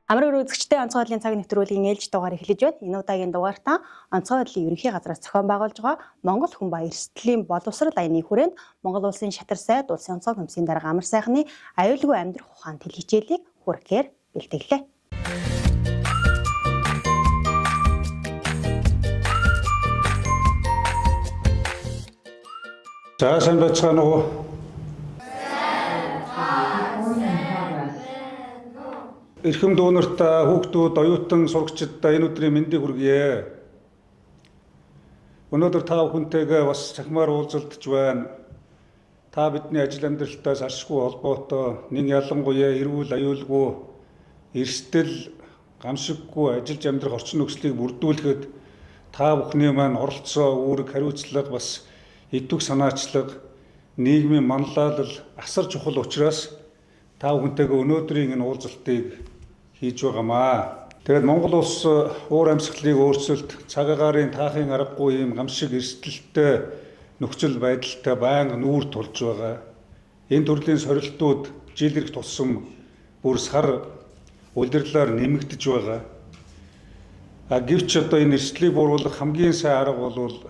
Амар үзэгчтэй онцгой байдлын цаг нэвтрүүлгийн ээлж дугаар эхлэж байна. Энэ удаагийн дугаартаа онцгой байдлын ерөнхий газраас зохион байгуулж байгаа Монгол хүн ба эрсдлийн боловсрол аяны хүрээнд Монгол улсын шатар сайд улсын онцгой комиссийн дарга Амар сайхны аюулгүй амьдрах ухаан тэл хичээлийг хүргэхээр бэлтгэлээ. За сайн байцгаана уу? Эрхэм дүүнэрт хүүхдүүд, оюутан сурагчид энэ өдрийн мэндийг хүргье. Өнөөдөр та бүхэнтэйгээ бас цахимаар уулзалтж байна. Та бидний ажил амьдралтай саршгүй холбоотой, нэн ялангуяа эрүүл аюулгүй эрсдэл гамшиггүй ажиллаж амьдрах орчин нөхцөлийг бүрдүүлэхэд та бүхний маань оролцоо, үүрэг, хариуцлага бас идэвх санаачлаг, нийгмийн манлайлал асар чухал учраас та бүхэнтэйгээ өнөөдрийн энэ уулзалтыг хийж байгаамаа. Тэгээд Монгол улс уур амьсгалыг өөрчилд цаг агаарын таахын аргагүй ийм гамшиг эрсдэлтэй нөхцөл байдалтай байнга нүүр тулж байгаа. Энэ төрлийн сорилтууд жил ирэх тусам бүр сар улирлаар нэмэгдэж байгаа. А гэвч одоо энэ эрсдлийг бууруулах хамгийн сайн арга бол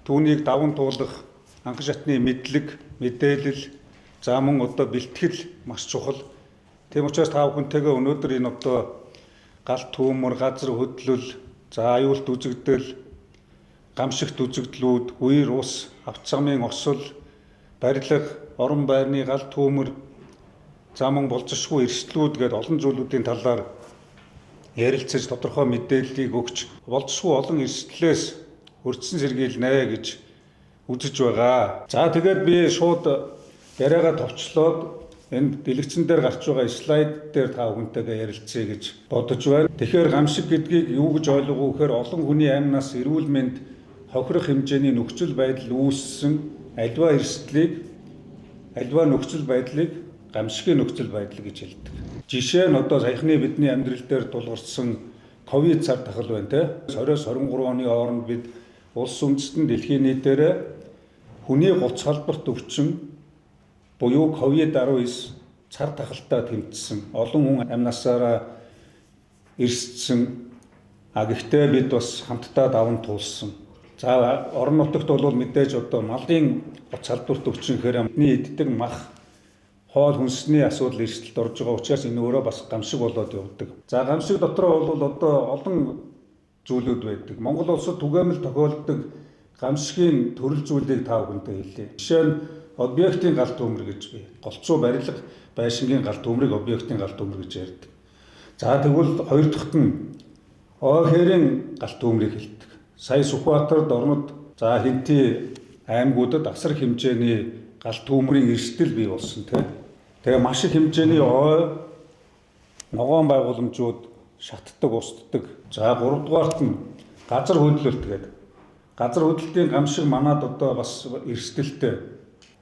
түүнийг даван туулах анхан шатны мэдлэг, мэдээлэл, за мөн одоо бэлтгэл маш чухал. Тийм учраас та бүхэнтэйгээ өнөөдөр энэ одоо гал түүмэр, газар хөдлөл, за аюулт үзэгдэл, гамшигт үзэгдлүүд, үер ус, авц замын осол, барилга, орон байрны гал түүмэр, за мөн болзошгүй эрсдлүүд гээд олон зүйлүүдийн талаар ярилцаж тодорхой мэдээллийг өгч болзошгүй олон эрсдлээс өртсөн сэргийлнэ гэж үзэж байгаа. За тэгээд би шууд яриагаа товчлоод энэ дэлгэцэн дээр гарч байгаа слайд дээр та бүхэнтэйгээ ярилцъя гэж бодож байна. Тэгэхээр гамшиг гэдгийг юу гэж ойлгох вэ гэхээр олон хүний амнаас эрүүл мэнд хохирох хэмжээний нөхцөл байдал үүссэн аливаа эрсдлийг аливаа нөхцөл байдлыг гамшигын нөхцөл байдал гэж хэлдэг. Жишээ нь одоо саяхны бидний амьдрал дээр тулгарсан ковид цар тахал байна те. 20-23 оны хооронд бид улс үндэстэн дэлхийн нийтээр хүний гоц салбарт өвчин буюу ковид-19 цар тахалтай тэмцсэн. Олон хүн амь насаараа эрсдсэн. А гэхдээ бид бас хамтдаа даван туулсан. За орон нутагт бол мэдээж одоо малын гоц салбарт өвчин гэхээр бидний иддэг мах хоол хүнсний асуудал эрсдэлд орж байгаа учраас энэ өөрөө бас гамшиг болоод явдаг. За гамшиг дотроо бол одоо олон зүйлүүд байдаг. Монгол улсад түгээмэл тохиолддог гамшигын төрөл зүйлийг та бүхэндээ хэлье. Жишээ нь объектын гал түүмэр гэж бий. Голцоо барилга байшингийн гал түүмрийг объектын гал түүмэр гэж ярьдаг. За тэгвэл хоёр дахьт нь ой хэрийн гал түүмрийг хэлдэг. Сая Сүхбаатарт орнод за Хэнти аймагуудад асар хэмжээний гал түүмрийн эрсдэл бий болсон тийм. Тэгээ маш их хэмжээний ой ногоон байгууламжууд шатдаг, устдаг. За гуравдугаарт нь газар хөдлөлт гэдэг. Газар хөдлөлтийн гамшиг манад одоо бас эрсдэлтэй.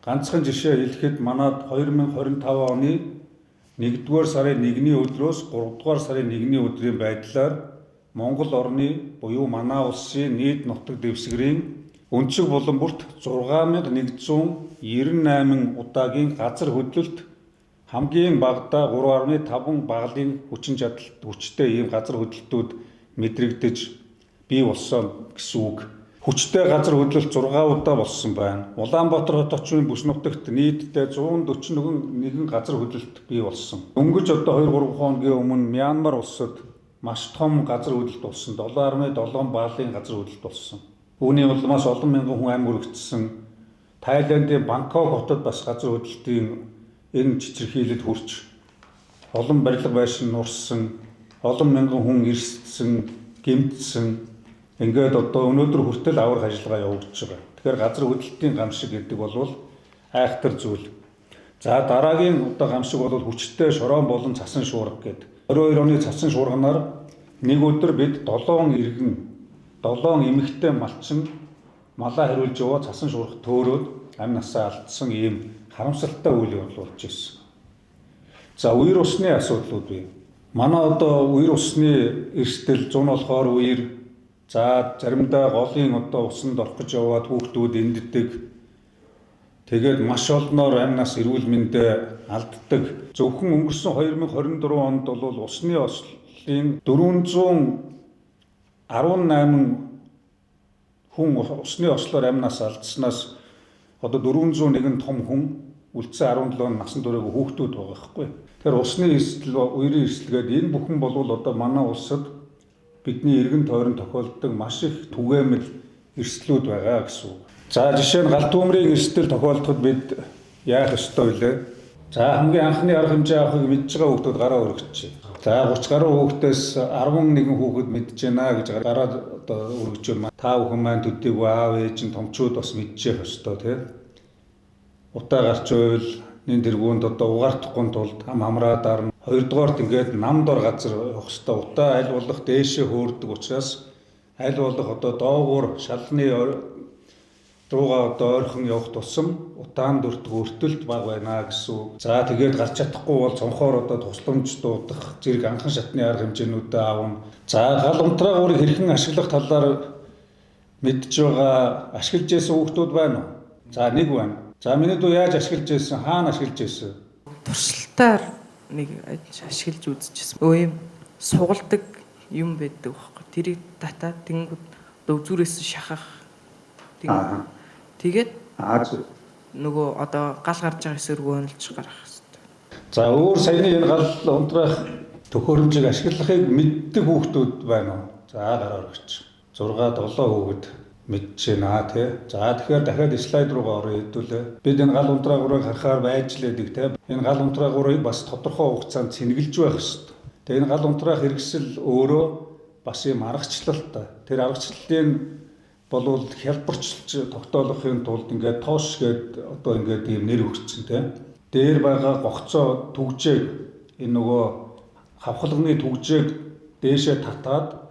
Ганцхан жишээ хэлэхэд манад 2025 оны 1-р сарын 1-ний өдрөөс 3-р сарын 1-ний өдрийн байдлаар Монгол орны буюу манай улсын нийт нутаг дэвсгэрийн өнцөг булан бүрт 6198 удаагийн газар хөдлөлт хамгийн багадаа 3.5 баглын хүчин чадал хүчтэй ийм газар хөдлөлтүүд мэдрэгдэж бий болсон гэсэн үг. Хүчтэй газар хөдлөлт 6 удаа болсон байна. Улаанбаатар хот орчмын бүс нутагт нийтдээ 141 газар хөдлөлт бий болсон. Дөнгөж одоо 2 3 хоногийн өмнө Мьянмар улсад маш том газар хөдлөлт болсон. 7.7 баллын газар хөдлөлт болсон. Үүний улмаас олон мянган хүн амь өргөцсөн. Тайландын Бангкок хотод бас газар хөдлөлтийн энэ чичирхийлэлд хүрч олон барилга байшин нурсан, олон мянган хүн эрсдсэн, гэмтсэн. Ингээд одоо өнөөдөр хүртэл аврах ажиллагаа явагдаж байгаа. Тэгэхээр газар хөдлөлтийн гамшиг гэдэг бол айхтар зүйл. За дараагийн одоо гамшиг бол хүчтэй шорон болон цасан шуурга гэдэг. 22 оны цасан шуурганаар нэг өдөр бид 7 иргэн, 7 эмэгтэй малчин малаа хариулж яваа цасан шуурга төөрөөд амь насаа алдсан ийм харамсалтай үйл явдал болж ирсэн. За үер усны асуудлууд бий. Манай одоо үер усны эрсдэл зун болохоор үер, за заримдаа голын одоо усанд орох гэж яваад хүүхдүүд энддэг. Тэгээд маш олноор амь нас эрүүл мэндээ алддаг. Зөвхөн өнгөрсөн 2024 онд бол усны ослын 418 хүн усны ослоор амь нас алдсанаас одоо 401 том хүн, үлдсэн 17 насан туршаагүй хүүхдүүд байгаа байхгүй. Тэгэхээр усны эрсдэл, үерийн эрсдэл гэдэг энэ бүхэн бол одоо манай улсад бидний эргэн тойрон тохиолддог маш их түгээмэл эрсдлүүд байгаа гэсэн үг. За, жишээ нь гал түүмрийн эрсдэл тохиолдоход бид яах ёстой вэ? За, хамгийн анхны арга хэмжээ авахыг мэдж байгаа хүүхдүүд гараа өргөчжээ. За, 30 гаруй хүүхдээс 11 хүүхэд мэдж байна гэж гараа одоо өргөж байна. Та бүхэн маань төдийгүй аав ээж нь, томчууд бас мэдчих ёстой, тий. Утаа гарч байвал нэн тэргуунд одоо угаардахгүй тулд ам хамраа дарна. Хоёрдугаарт ингээд нам дор газар явах ёстой. Утаа аль болох дээшээ хөөрдөг учраас аль болох одоо доогуур шалны руугаа одоо ойрхон явах тусам утаан дүртг өртөлт бага байна гэсэн үг. За, тэгээд гарч чадахгүй бол цонхоор одоо тусламж дуудах зэрэг анхан шатны арга хэмжээнүүдээ аавна. За, гал унтраагуурыг хэрхэн ашиглах талаар мэдж байгаа, ашиглаж байсан хүүхдүүд байна уу? За, нэг байна. За, миний дүү, яаж ашиглаж байсан? Хаана ашиглаж байсан? Туршилтаар нэг ашиглаж үзчихсэн. Өө юм сугалдаг юм байдаг байхгүй. Тэрийг татаад тэнгүүд одоо үзүүрээс шахах. Тэгээд нөгөө одоо гал гарч байгаа хэсэг рүү онилж гарах хэрэгтэй. За, өөр саяны энэ гал унтраах төхөөрөмжийг ашиглахыг мэддэг хүүхдүүд байна уу? За, гараа өргөч. 6 7 хүүхэд мэдж байна, тий. За, тэгэхээр дахиад слайд руугаа орё хэдүүлээ. Бид энэ гал унтраагуурыг харахаар байж л байдаг, тий. Энэ гал унтраагуурыг бас тодорхой хугацаанд цэнгэлж байх ёстой. Тэгээ энэ гал унтраах хэрэгсэл өөрөө бас юм аргачлалтай. Тэр аргачлалын болвол хялбарчилж тогтоолохын тулд ингээд тоош гээд одоо ингээд ийм нэр өгсөн, тий. Дээр байгаа гогцоо түгжээг, энэ нөгөө хавхлагны түгжээг дээшээ татаад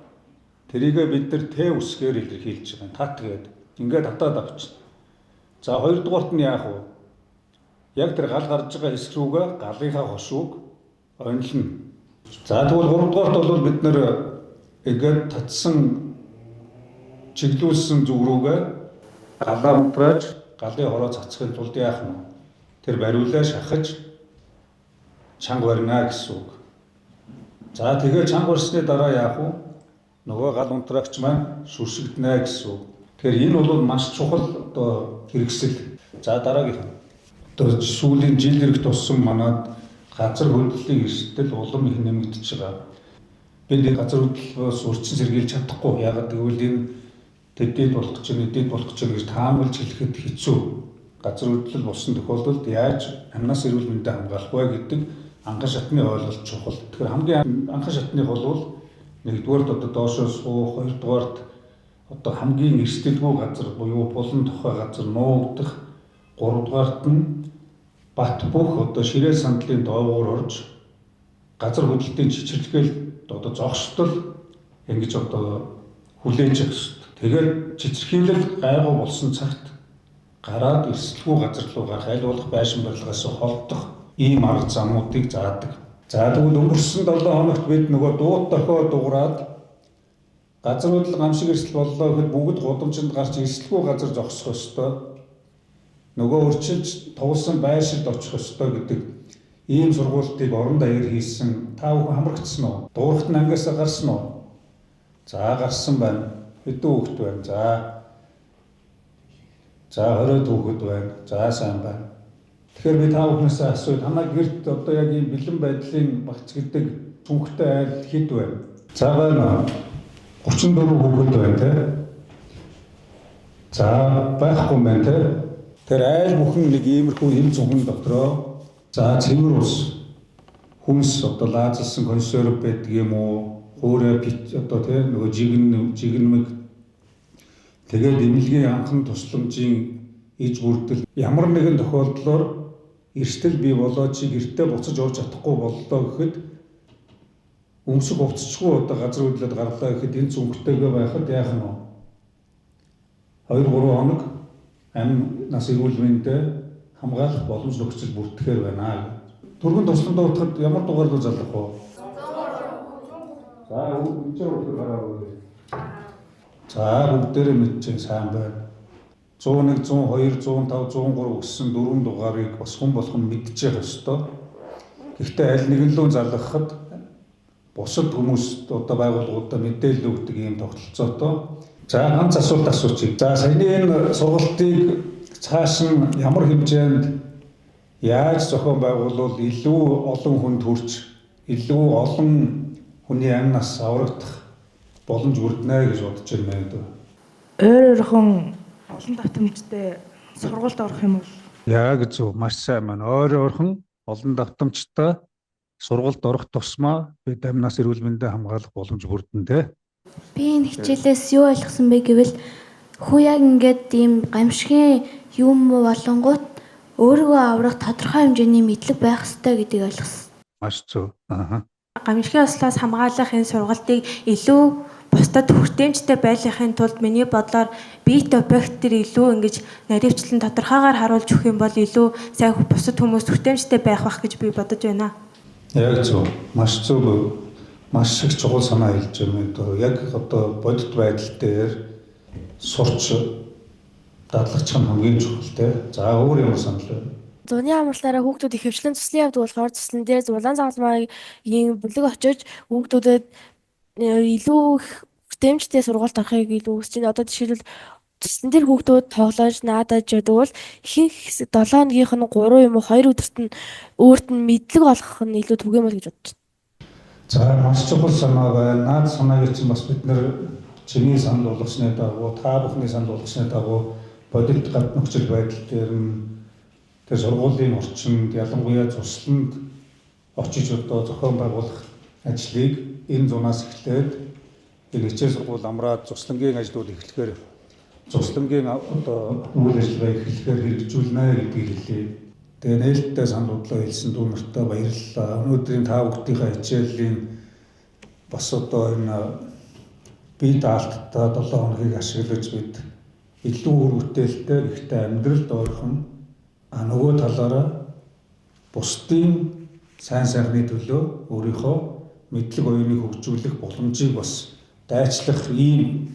тэрийгээ бид нар Т үсгээр илэрхийлж байгаа. Тат гээд ингээд татаад авчихна. За, хоёрдугаарт нь яах вэ? Яг тэр гал гарч байгаа хэсэг рүүгээ галынхаа хошууг онилно. За, тэгвэл гуравдугаарт бол бид нар ингээд татсан, чиглүүлсэн зүг рүүгээ галаа унтрааж галын хороо цацахын тулд яах нь вэ? Тэр бариулаа шахаж чанга барина гэсэн үг. За, тэгээ чанга барьсны дараа яах вэ? Нөгөө гал унтраагч маань шүршигдэнэ гэсэн үг. Тэгэхээр энэ бол маш чухал одоо хэрэгсэл. За, дараагийнх нь. Одоо сүүлийн жил ирэх тусам манад газар хөдлөлийн эрсдэл улам их нэмэгдэж байгаа. Бид энэ газар хөдлөлөөс урьдчилан сэргийлж чадахгүй. Яагаад гэвэл энэ тэдэд болох гэж, эдэд болох гэж гэж таамаглаж хэлэхэд хэцүү. Газар хөдлөл болсон тохиолдолд яаж амнаас эрүүл мэндээ хамгаалах вэ гэдэг анхан шатны ойлголт чухал. Тэгэхээр хамгийн анхан шатных бол нэгдүгээрт одоо доошоо суух, хоёрдугаарт одоо хамгийн эрсдэлгүй газар буюу булан тохой газар нуугдах, гуравдугаарт нь бат бөх одоо ширээ сандлын доогуур орж газар хөдлөлтийн чичирлэгээл одоо зогсдол ингэж одоо хүлээж явах хэрэгтэй. Тэгээд чичирхийлэл гайгүй болсон цагт гараад эрсдэлгүй газар руу гарах, аль болох байшин барилгаас холдох ийм арга замуудыг заадаг. За, тэгвэл өнгөрсөн 7 хоногт бид нөгөө дуут дохио дуграад газар хөдлөл, гамшиг эрсдэл боллоо гэхэд бүгд гудамжинд гарч эрсдэлгүй газар зогсох ёстой. Нөгөө өрчилж туулсан байршилд очих ёстой гэдэг ийм сургуултыг орон даяар хийсэн. Та бүхэн хамрагдсан уу? Дуурахт нь ангиасаа гарсан уу? За, гарсан байна. Хэдэн хүүхэд байна? За. За, 20 хүүхэд байна. За, сайн байна. Тэгэхээр би та бүхнээс асууя. Танай гэрт одоо яг ийм бэлэн байдлын багц гэдэг цүнхтэй айл хэд байна? За, байна. 34 хүүхэд байна, тий. За, байхгүй юм байна, тий. Тэр айл бүхэн нэг иймэрхүү хэм цүнхэн дотроо, за, цэвэр ус, хүнс, одоо лаазалсан консерв байдаг юм уу? Хуурай бит одоо, тий, нөгөө жигэн жигэнмэг, тэгээд эмнэлгийн анхан тусламжийн иж бүрдэл, ямар нэгэн тохиолдлоор эрсдэл бий болоо чи гэртээ буцаж явж чадахгүй боллоо гэхэд, өмсөх хувцасгүй одоо газар хөдлөлд гарлаа гэхэд энэ цүнхтэйгээ байхад яах нь вэ? 2 3 хоног амь нас эрүүл мэндээ хамгаалах боломж нөхцөл бүртгэхээр байна. Түргэн туслан дуутахад ямар дугаар руу залах вэ? За, үндсээр үгээр гараа өгье. За, бүгдээрээ мэдчихээн, сайн байна. 101, 102, 105, 103 гэсэн дөрвөн дугаарыг бас хүн болгон мэдчих ёстой. Гэхдээ аль нэгэн лүү залгахад бусад хүмүүст одоо байгууллагуудаа мэдээлэл өгдөг ийм тогтолцоотой. За ганц асуулт асуучих. За саяны энэ сургалтыг цааш нь ямар хэмжээнд яаж зохион байгуулвал илүү олон хүнд хүрч илүү олон хүний амь нас аврагдах боломж бүрднэ гэж бодож байна дөө. Ойр ойрхон олон давтамжтай сургуульд орох юм бол Яг зөв, маш сайн маань. Ойр ойрхон олон давтамжтай сургуульд орох тусмаа бид амнаас эрүүл мэндээ хамгаалах боломж бүрдэн тэ. Би энэ хичээлээс юу ойлгосон бэ гэвэл хүү яг ингээд ийм гамшигын юм болонгууд өөрийгөө аврах тодорхой хэмжээний мэдлэг байх ёстой гэдгийг ойлгосон. Маш зөв. Аа. Гамшигын ослоос хамгаалах энэ сургалтыг илүү бусдад хүртээмжтэй байлгахын тулд миний бодлоор биет объект төр илүү ингэж наривчлан тодорхойгоор харуулж өгөх юм бол илүү сайн бусад хүмүүс хүртээмжтэй байх бах гэж би бодож байна. Яг зөв. Маш зөв. Маш их чухал санаа хэлж байна. Одоо яг одоо бодит байдал дээр сурч дадлагчих нь хамгийн чухал те. За өөр ямар санал вэ? Зуны амарлаараа хүүхдүүд ихэвчлэн цуслан явдаг болохоор цуслан дээр улаан загалмайгийн бүлэг очиж хүүхдүүдэд илүү их хүртээмжтэй сургуульд орохыг илүү хүсэж байна. Одоо жишээлбэл цуслан дээр хүүхдүүд тоглож наадаж явдаг бол ихэнх хэсэг 7 хоногийнх нь 3 юм уу 2 өдөрт нь өөрт нь мэдлэг олгох нь илүү түгээмэл гэж бодож байна. За маш чухал санаа байна. Наад санааг чинь бас бид нэр чиний санал болгосны дагуу, та бүхний санал болгосны дагуу бодит гад нөхцөл байдал дээр нь тэр сургуулийн орчинд, ялангуяа цусланд очиж одоо зохион байгуулах ажлыг энэ зунаас эхлээд энэ хичээл сургууль амраад цуслангийн ажлууд эхлэхээр цуслангийн одоо үйл ажиллагаа эхлэхээр хэрэгжүүлнэ гэдгийг хэлье. Тэгээ нээлттэй санал бодлоо хэлсэн дүү нартай баярлалаа. Өнөөдрийн та бүгдийнхээ хичээлийн бас одоо энэ бие даалттай 7 хоногийг ашиглаж бид илүү үр бүтээлтэй гэхдээ амьдралд ойрхон нөгөө талаараа бусдын сайн сайхны төлөө өөрийнхөө мэдлэг оюуныг хөгжүүлэх боломжийг бас дайчлах ийм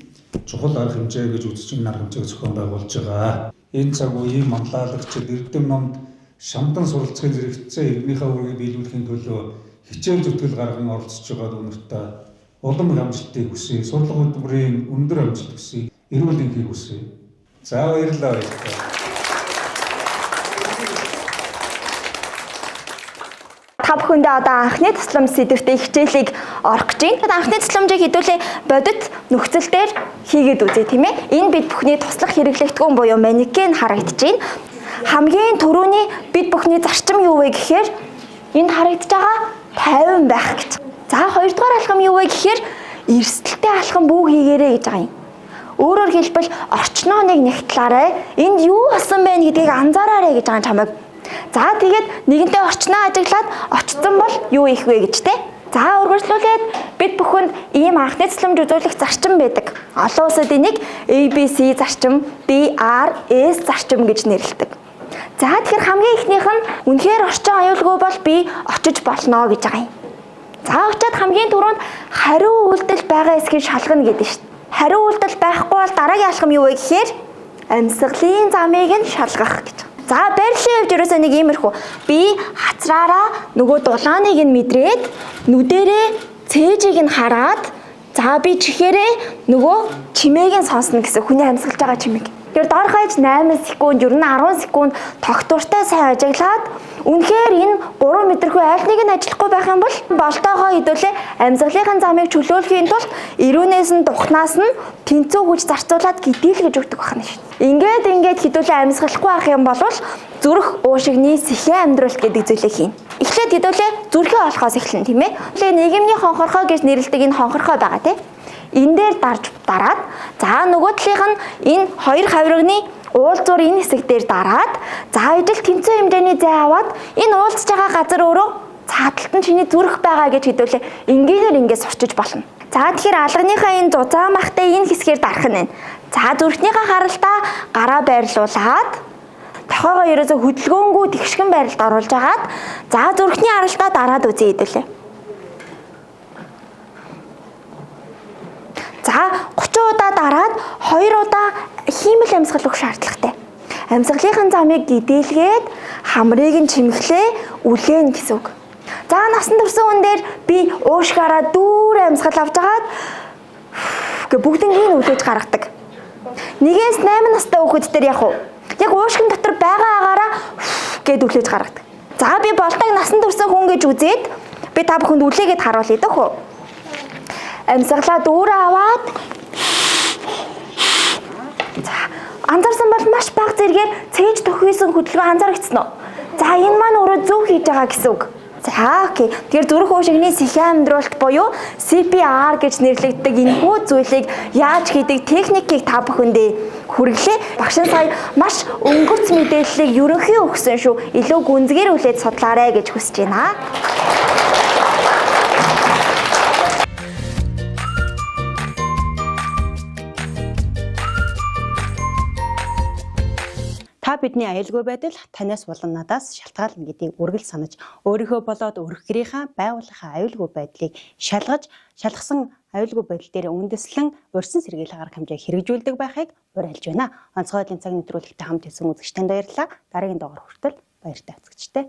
чухал арга хэмжээ гэж үзэж энэ арга хэмжээг зохион байгуулж байгаа. Энэ цаг үеийн манлайлагчид Эрдэм номд шамдан суралцахын зэрэгцээ иргэнийхээ үүргийг биелүүлэхийн төлөө хичээл зүтгэл гарган оролцож байгаа дүүнэртээ улам их амжилтыг хүсье. Сурлага хөдөлмөрийн өндөр амжилт хүсье. Эрүүл энхийг хүсье. За баярлалаа баярлалаа. Та бүхэндээ одоо анхны тусламж сэдвтэй хичээлийг орох гэж байна. Тэгэхээр анхны тусламжийг хэдүүлээ бодит нөхцөл дээр хийгээд үзье, тийм ээ. Энэ бид бүхний туслах хэрэглэгдэхүүн буюу манекен харагдаж байна. Хамгийн түрүүний бид бүхний зарчим юу вэ гэхээр энд харагдаж байгаа 50 байх гэж. За хоёрдугаар алхам юу вэ гэхээр эрсдэлтэй алхам бүү хийгээрэй гэж байгаа юм. Өөрөөр хэлбэл орчноо нэг нэгтлаарай. Энд юу болсон бэ гэдгийг анзаараарай гэж байгаа чамайг. За тэгээд нэгэнтээ орчноо ажиглаад очсон бол юу их вэ гэж те. За үргэлжлүүлээд бид бүхэнд ийм анхны тусламж үзүүлэх зарчим байдаг. Олон улсад энийг ABC зарчим, BRS зарчим гэж нэрлэдэг. За тэгэхээр хамгийн эхнийх нь үнэхээр орчин аюулгүй бол би очиж болно гэж байгаа юм. За очиад хамгийн түрүүнд хариу үйлдэл байгаа эсхийг шалгана гэдэг шүү дээ. Хариу үйлдэл байхгүй бол дараагийн алхам юу вэ гэхээр амьсгалын замыг нь шалгах гэж. За байрлалын хувьд ерөөсөө нэг иймэрхүү. Би хацраараа нөгөө дулааныг нь мэдрээд нүдэрээ цээжийг нь хараад за би чихээрээ нөгөө чимээг нь сонсно гэсэн хүний амьсгалж байгаа чимээг. Тэр дор хаяж 8 секунд, ер нь 10 секунд тогтвортой сайн ажиглаад үнэхээр энэ 3 метрхүү аль нэг нь ажиллахгүй байх юм бол болтоогоо хэдүүлээ амьсгалын замыг чөлөөлөхийн тулд эрүүнээс нь духнаас нь тэнцүү хүч зарцуулаад гэдийл гэж өгдөг байна шин. Ингээд хэдүүлээ амьсгалахгүй байх юм бол зүрх уушигны сэхээ амьдруулт гэдэг зүйлийг хийнэ. Эхлээд хэдүүлээ зүрхээ олохоос эхэлнэ, тийм ээ. Тэгээ нийгмийн хонхорхоо гэж нэрлэдэг энэ хонхорхоо байгаа, тийм. Энэ дээр дарж дараад за нөгөө талынх нь энэ хоёр хавирганы уулзуур энэ хэсэг дээр дараад за ижил тэнцүү хэмжээний зай аваад энэ уулзж байгаа газар өөрөө цааталт нь чиний зүрх байгаа гэж хэдүүлээ энгийнээр ингээд сурчиж болно. За тэгэхээр алганыхаа энэ зузаан махтай энэ хэсгээр дарах нь байна. За зүрхнийхээ харалтаа гараа байрлуулад тохоогоо ерөөсө хөдөлгөөнгүй тэгшгэн байралд оруулж агаад за зүрхний харалтаа дараад үзье хэдүүлээ. За 30 удаа дараад 2 удаа Хиймэл амьсгал өгөх шаардлагатай. Амьсгалын замыг гидээлгээд хамрыг нь чимхлээ үлээн гэсэн үг. За, насан турсан хүн дээр би уушгаараа дүүр амьсгал авч агаад гэ бүгднгийн үлээж гаргадаг. 1-ээс 8 настай хүүхэд дээр яг уу? Яг уушгин дотор байгаа агаараа гэд үлээж гаргадаг. За, би Болдог насан турсан хүн гэж үзээд би та бүхэнд үлээгээд харуулъя дэх үү? Амьсгалаа дүүрээ аваад, за, анзаарсан бол маш бага зэрэгээр цээж тохисон хөдөлгөөн анзаарэгдсэн үү? За, энэ маань өөрөө зөв хийж байгаа гэсэн үг. За, окей. Тэгэхээр зүрх уушигны сэхэн амьдруулалт буюу CPR гэж нэрлэгддэг энэхүү зүйлийг яаж хийдэг техникийг та бүхэндээ хүргэлээ. Багш нь сая маш өнгөрц мэдээллийг ерөнхий өгсөн шүү. Илүү гүнзгийр үлээж судлаарай гэж хүсэж байна. Та бидний аюулгүй байдал танаас болон надаас шалтгаална гэдгийг үргэлж санаж, өөрийнхөө болоод өрх гэрийнхаа, байгууллагынхаа аюулгүй байдлыг шалгаж, шалгасан аюулгүй байдал дээр үндэслэн урьдчилан сэргийлэх арга хэмжээ хэрэгжүүлдэг байхыг уриалж байна. Онцгой байдлын цаг нэвтрүүлэгтэй хамт байсан үзэгч танд баярлалаа. Дараагийн дугаар хүртэл баяртай үзэгчтэй.